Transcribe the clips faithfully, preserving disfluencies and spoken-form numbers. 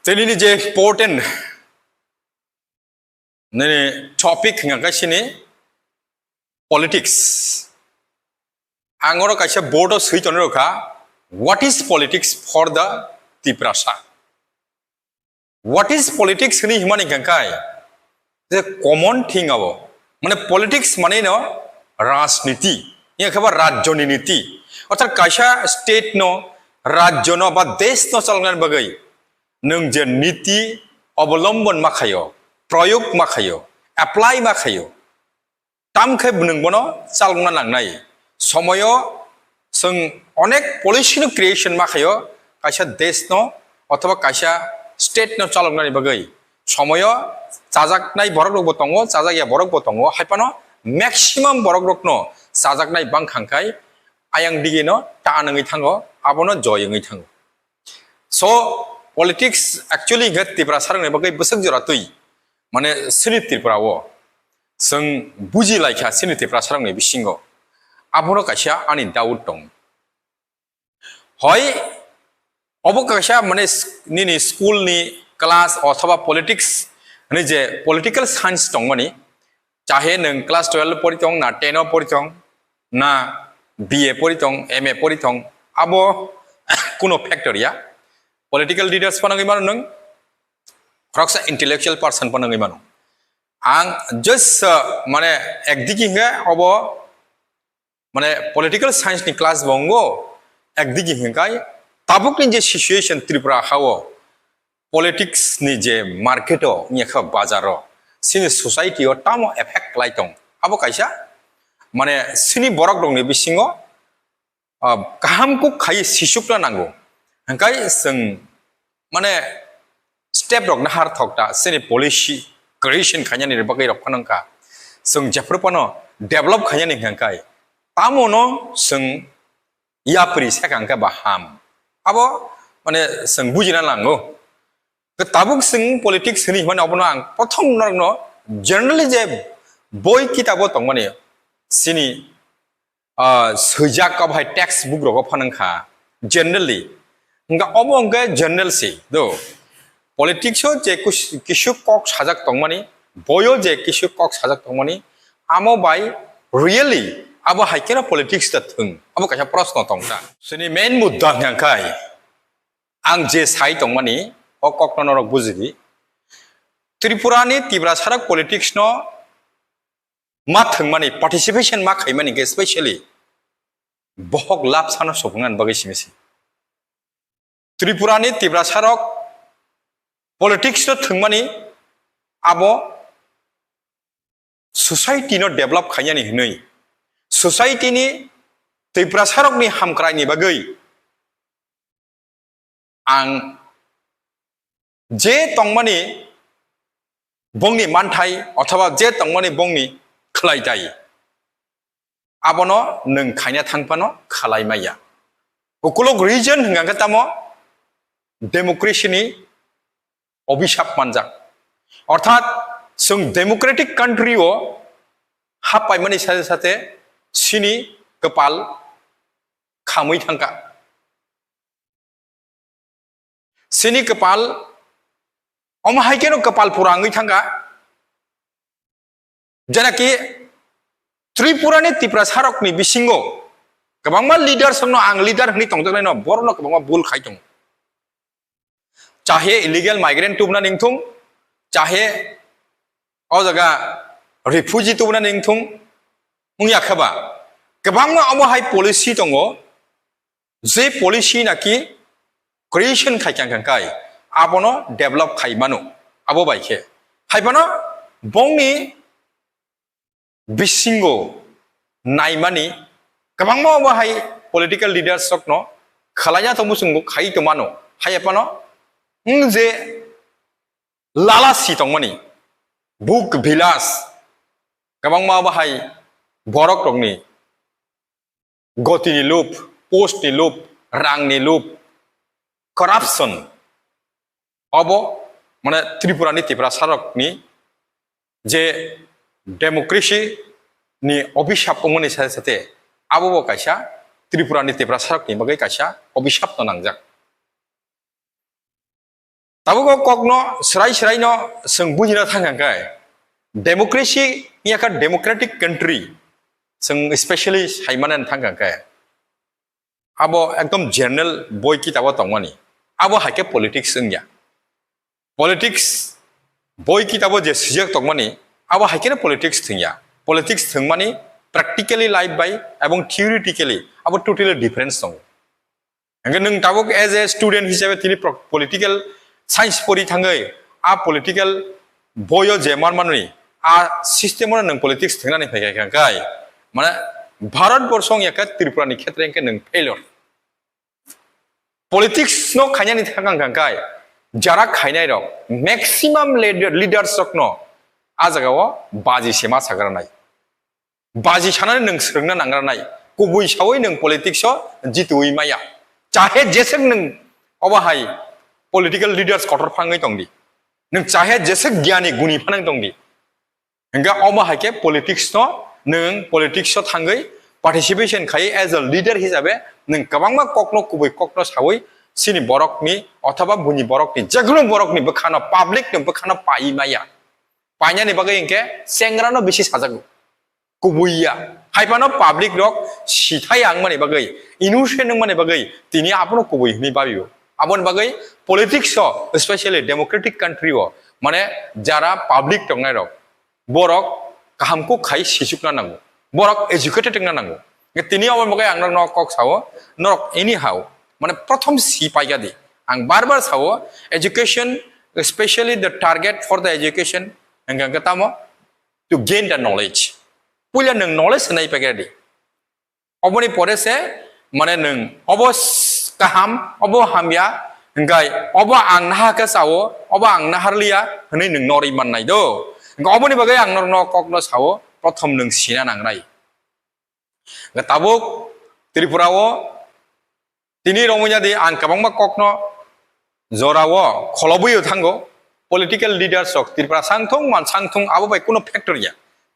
Tini ni je important nini topic hingka khe sini politics. Ang oro kaisa board o swi tonwi rwkha, "What is politics for the Tiprasa?" What is politics hwnwi himani hingka khe je common thing abo, mane politics mane no rajniti, ya khe ba rajyo ni niti, orthat kaisa state no, rajyo no ba desh no chaloknani bagwi nwng je niti obolombon ma khaio, proyog ma khaio, apply ma khaio, tam khe nwng bono chalokna nangnai. Somoyo chwng onek policy no creation ma khaio, kaisa desh no othoba kaisa state no chaloknani bagwi. Somoyo chajaknai borok rok bo tongo, chajakya borok bo tongo, hai phano maximum borok rok no chajaknai bang kha hwnkhe ayang dige no ta nangwi thango, abono joy wngwi thango. So, politics actually hingkhe Tiprasa rokni bagwi bwswk jora twi, mane sini Tripura o chwng buji laikha sini Tiprasa rokni bisingo. Abono kaisa ani doubt tong. Hoi, obo kaisa mane s-, nini school ni class othoba politics, mane je political science tongmani, chahe nwng class twelve pori tong, na ten o pori tong, na B A pori tong, M A pori tong, abo kuno factor ya. Political leaders phano wngwi mano nwng, khoroksa intellectual person phano wngwi mano. Ang just, uh, mane ekdigi hingkhe obo, mane political science ni class bo wngo, ekdigi hingkhe tabukni je situation Tripura ha o, politics ni je market o, wngya kha bazar o, chini society o tamo effect khlai tong. Abo kaisa, mane chini borok rokni bisingo, ah, kaham kuk khai sisukna nango. Hingkai chwng, mane step rok nahar thok ta, chini policy creation khainani bagwi rok phano wngkha. Chwng jephru phano develop khainani hingkai, tamo no chwng yapri seka hwnkhe ba ham. Abo, mane, chwng bujina nango. Tabuk chwng politics hwnwi hwnmani abono ang prothom norokno generally je boi kitabo tongmani chini, ah, swijak abo hai text book rogo phano wngkha generally. Hwnkha obo hwnkhe general se do. Politics o je kus-, kisu kok sajak tongmani, boyo je kisu kok sajak tongmani, amo bai really abo hai kheno politics ta thwng? Abo kaisa proshno tong ta. Chini main mudda hwnkha khe ang je sai tongmani, o kokno norok bujidi. Tripura ni Tiprasa rok politics no ma thwngmani, participation ma khaimani khe specially bohok lab sano sopungnani bagwi simi se. Tripura ni Tiprasa rok politics no thwngmani abo society no develop khainani hwnwi, society ni Tiprasa rok ni hamkrai ni bagwi ang je tongmani bongni manthai othoba je tongmani bongni khlai tai, abono nwng khaina thang phano khalai maya. Ukulok region hwnkha khe tamo democracy ni obisap manjak. Orthat chwng democratic country o hap paimani sate sate chini kwpal khamwi thangkha. Chini kwpal, omo hai kheno kwpal pura wngwi thangkha. Jena ki Tripura ni Tiprasa rok ni bisingo kwbangma leaders no ang leader hwnwi tongjaknai no, borok no kwbangma bul khai tongo. Chahe illegal migrant tubuna ningthung, chahe o jaga refugee tubuna ningthung, wngya khe ba kwbangma omo hai policy tongo, je policy naki creation khai kang kang kai, abono develop khai mano, abo bai khe. Hai phano bongni bisingo naimani kwbangma obo hai political leaders rokno khwlaina tongmo chwng khai tongmano, hai phano wng je lalasi tongmani, bhok bilas, kwbangma obo hai borok rokni gotini lup, post ni lup, rang ni lup, corruption. Obo, mane, Tripura ni Tiprasa rok ni je democracy ni obisap wngmani sate sate, abo bo kaisa Tripura ni Tiprasa rok ni bagwi kaisa obisap no nangjak. Tabuk o kokno srai srai no chwng bujina thang kha khe, democracy ya kha democratic country, chwng specially sai mane thang kha khe, abo ekdom general boi kitabo tongmani, abo hai khe politics wngya. Politics boi kitabo je swijak tongmani, abo hai kheno politics thwngya. Politics thwngmani practically life bai ebong theoretically abo totally difference tongo. Hingke nwng tabuk as a student hisabe tini pro-, political science pori thangwi a political boyo je manmani a system-o nwng politics thwngnani phai kha khe, mane Bharat borso wngya khe Tripura ni khetre hingke nwng failure. Politics no khainani thang kha khe jara khainai rok maximum leader, leaders rok no a jaga o baji sema sagra nai. Baji sanani nwng swrwngna nangra nai. Kubui sawi nwng politics o jitui maya. Chahe jeswk nwng obo hai political leaders kotor phangwi tongdi. Nwng chahe jeswk gyani guni phanang tongdi. Hingke omo hai khe politics no nwng politics o thangwi participation khai as a leader hisabe nwng kwbangma kokno kubui kokno sawi chini borokni othoba buini borokni jekono borokni bwkhano public ni bwkhano pai maya. Painani bagwi hingke chengra no bisi sajago. Kubui ya. Hai phano public rok sithai wngmani bagwi, innocent wngmani bagwi tini abono kubui hwnwi babio. Aboni bagwi politics o, especially democratic country o, mane jara public tongnai rok, borok kaham kuk khai sichukna nango, borok educated wngna nango. Tini aboni bagwi ang norokno kok sao, norok anyhow, mane prothom si paikha di. Ang bar bar sao, education, especially the target for the education, hingke hingke tamo, to gain the knowledge. Puila nwng knowledge hwnwi paikha di. Oboni pore se, mane nwng obo s-, kaham, obo hamya, hingkai obo ang naha khe sao, obo ang naharliya hwnwi nwng norwi mannai do. Hingke oboni bagwi ang norokno kokno sao, prothom nwng sina nangnai. Hingke tabuk Tripura o tini romwi ya di ang kwbangma kokno jorao kholobwi thango. Political leaders rok Tripura sangthung man sangthung abo bai kuno factor ya.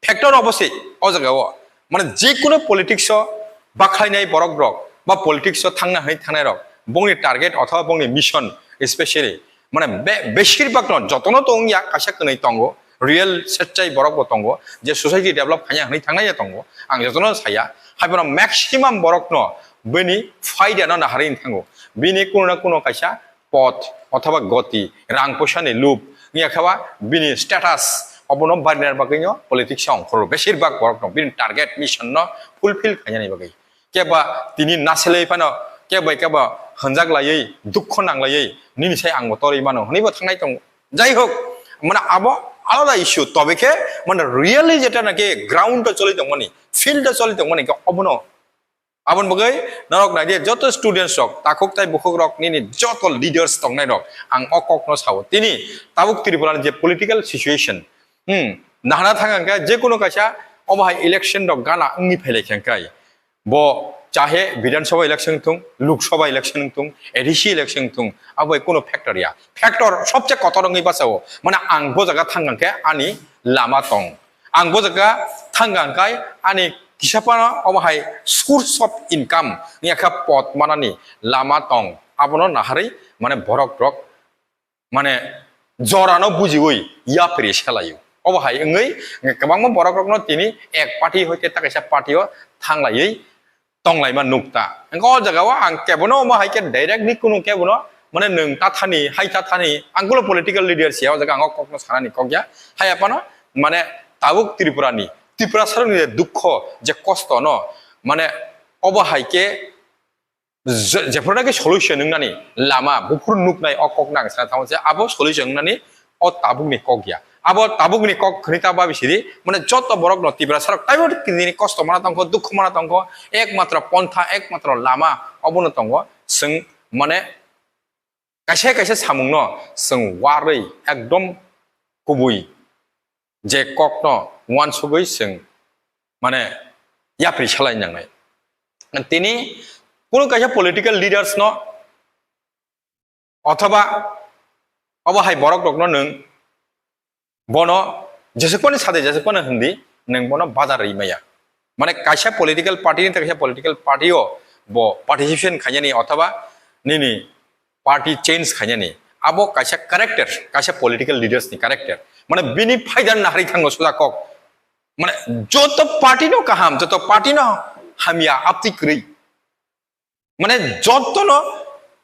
Factor obo se o jaga o. Mane je kuno politics o bakhlainai borok rok ba politics o thangna hai thangnai rok bongni target othoba bongni mission, especially mane be-, beshirbak no jotono tong ya kaisa kwnwi tongo, real sechai borok bo tongo, je society develop khanya hwnwi thangnai ya tongo, ang jotono saya. Hai bono maximum borok no bini faida no naharwi thango, bini kuno na kuno kaisa pot othoba goti, rang poisa ni lup, wngya khe ba bini status obono barina bagwi no politics o ongkhoro. Beshirbak borok no bini target mission no fulfill khainani bagwi. Keba tini naselai phano keba keba hwnjak laiwi, dukho nang laiwi, nini sai ang bo torwi mano hwnwi bo thangnai tongo. Jai hok, mane abo alada issue, tobe khe mane really jeta naki ground o choli tongmani, field o choli tongmani khe obono Aboni bagwi norok nai di, joto students rok, takhuk tai bukhuk rok, nini joto leaders tongnai rok, ang o kok no sao. Tini tabuk Tripura ni je political situation, hmm, nahana thang khe je kono kaisa obo hai election rok gana wngwi phailai khe kai. Bo chahe Bidhan Sabha election thung, Lok Sabha election thung, A D C election thung, abo hai kono factor ya. Factor sobse kotor wngwi bachao. Mane ang bo jaga thang khe ani lama tong. Ang bo jaga thang khe ani kisa phano omo hai source of income wngya kha pot manani lama tong, abono naharwi mane borok rok mane jorano bujiwi yapri selaio. Obo hai wngwi kwbangma borok rokno tini ek party hoite ta kaisa party o thanglaiwi tonglaima nukta. Hingke o jaga o ang kebono omo hai khe direct ni kunu kebono, mane nwng tathani, hai tathani, ang kulo political leader siya, o jaga ang o kokno sanani kok ya. Hai aphano, mane tabuk Tripura ni, Tripura sarok ni je dukho, je kosto no, mane obo hai khe je-, jephuru naki solution wngnani lama, buphuru nuknai o kok nang sana tamo se, abo solution wngnani o tabukni kok ya. Abo tabukni kok khwnwi ta babi sidi, mane joto borok no Tiprasa rok taibo nini kosto mana tongkho, dukhu mana tongkho, ekmatro pontha, ekmatro lama obono tongo. Chwng mane kaisa kaisa samung no chwng warwi ekdom kubui je kok no uansugwi chwng mane yapri salai nangnai. Tini kunu kaisa political leaders no othoba obo hai borok rokno nwng bono jesukmani sade jesukmani hindi nwng bono badar rwi maya. Mane kaisa political party ni kaisa political party o bo participation khainani othoba nini party change khainani Abo kaisa character, kaisa political leaders ni character. Mane bini phaida naharwi thango suda kok. Mane joto party no kaham, joto party no hamya, abtwi kwrwi. Mane joto no,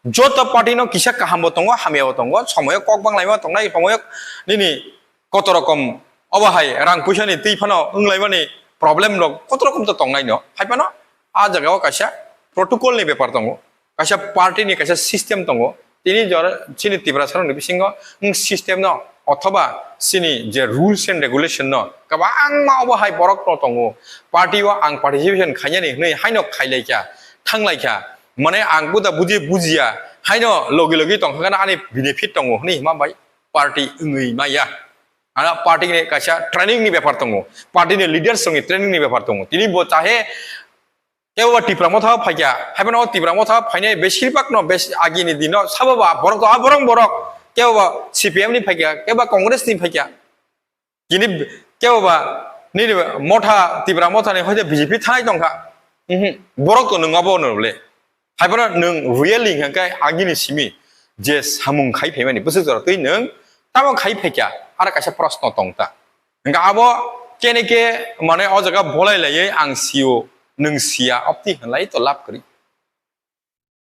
joto party no kisa kaham bo tongo, hamya bo tongo, somoyo kok bang laima tongnai, somoyo nini koto rokom obo hai rang puisa ni twi phano wng laimani problem rok koto rokom to tongnai no. Hai phano a jaga o kaisa protocol ni bepar tongo, kaisa party ni kaisa system tongo. Tini jora chini Tiprasa rok ni bisingo wng system no othoba chini je rules and regulation no kwbangma obo hai borok no tongo. Party o ang participation khainani hwnwi haino khailaikha, thanglaikha. Mane ang buda buji bujiya, haino logi logi tongkha ani benefit tongo hwnwi hima bai party wngwi maya. Ana party ni kaisa training ni bepar tongo, party ni leaders ni training ni bepar tongo. Tini bo chahe kebo ba Tipra Motha phaikha, haibano Tipra Motha phainai besir bak no bes agini dino sabo ba borok to a borok borok kebo ba C P M ni phaikha, kebo ba Congress ni phaikha. Kini kebo ba nini motha Tipra Motha ni hoite B J P thanai tongkha. Mhm. Borok to nwng abo no le. Haibano nwng really hwnkhe agini simi je samung khai phaimani bwswk jora twi nwng tamo khai phaikha ara kaisa proshno tongta. Hwnkhe abo kene ke mane o jaga bolai laiwi ang sio nwng sia opti hwnlai to lab kwrwi.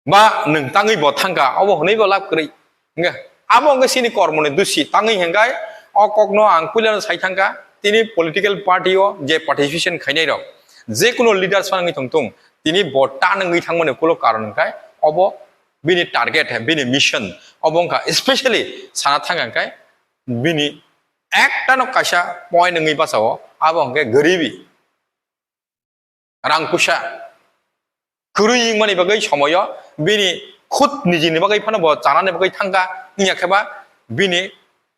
Ba nwng tangwi bo thangkha, obo hwnwi bo lab kwrwi. Hwnkhe abo hwnkhe chini kormoni dusi tangwi hwnkhe o kokno ang puilano sai thangkha, tini political party o je participation khainai rok, je kuno leaders phano wngwi tongthung, tini bo tan wngwi thangmani ukulok karon hwnkhe obo bini target, bini mission obo wngkha, especially sana thangkha hwnkhe bini ektano kaisa point wngwi bachao, abo hwnkhe garibi. Rang puisa kwrwi wngmani bagwi somoyo bini khud nijini bagwi phano bo chanani bagwi thangkha, wngya khe ba bini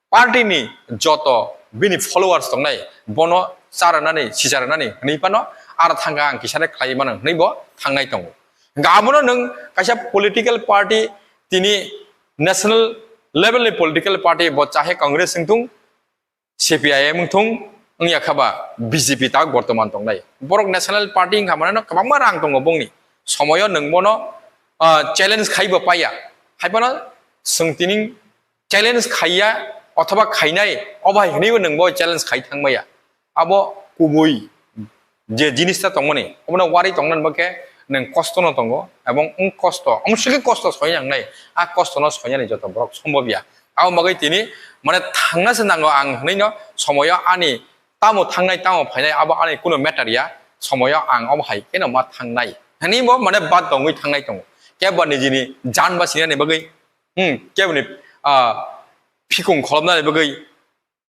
party ni joto bini followers tongnai bono charwnani, sicharwnani hwnwi phano aro thangkha ang kisare khlai mano hwnwi bo thangnai tongo. Hwnkhe abono nwng kaisa political party tini national level ni political party bo chahe Congress wngthung, C P I M wngthung, wngya khe ba B J P tak bortoman tongnai. Borok National Party wngkha mane no kwbangma rang tongo bongni. Somoyo nwng bono, ah, challenge khai bo paiya. Hai phano chwng tini challenge khaiya othoba khainai, obo hai hwnwi bo nwng bo challenge khai thangmaya. Abo kubui je jinis ta tongmani, obono warwi tongnani bagwi nwng kosto no tongo, ebong wng kosto, omo sugwi kosto soi nangnai, a kosto no soinani joto borok sombobya. Abo bagwi tini mane thangna se nango ang hwnwi no somoyo ani tamo thangnai tamo phainai abo ani kuno matter ya, somoyo ang omo hai keno ma thangnai. Hwnwi bo mane bad tongwi thangnai tongo. Kebo nijini jan basinani bagwi, hmm, keboni, ah, phikung kholopnani bagwi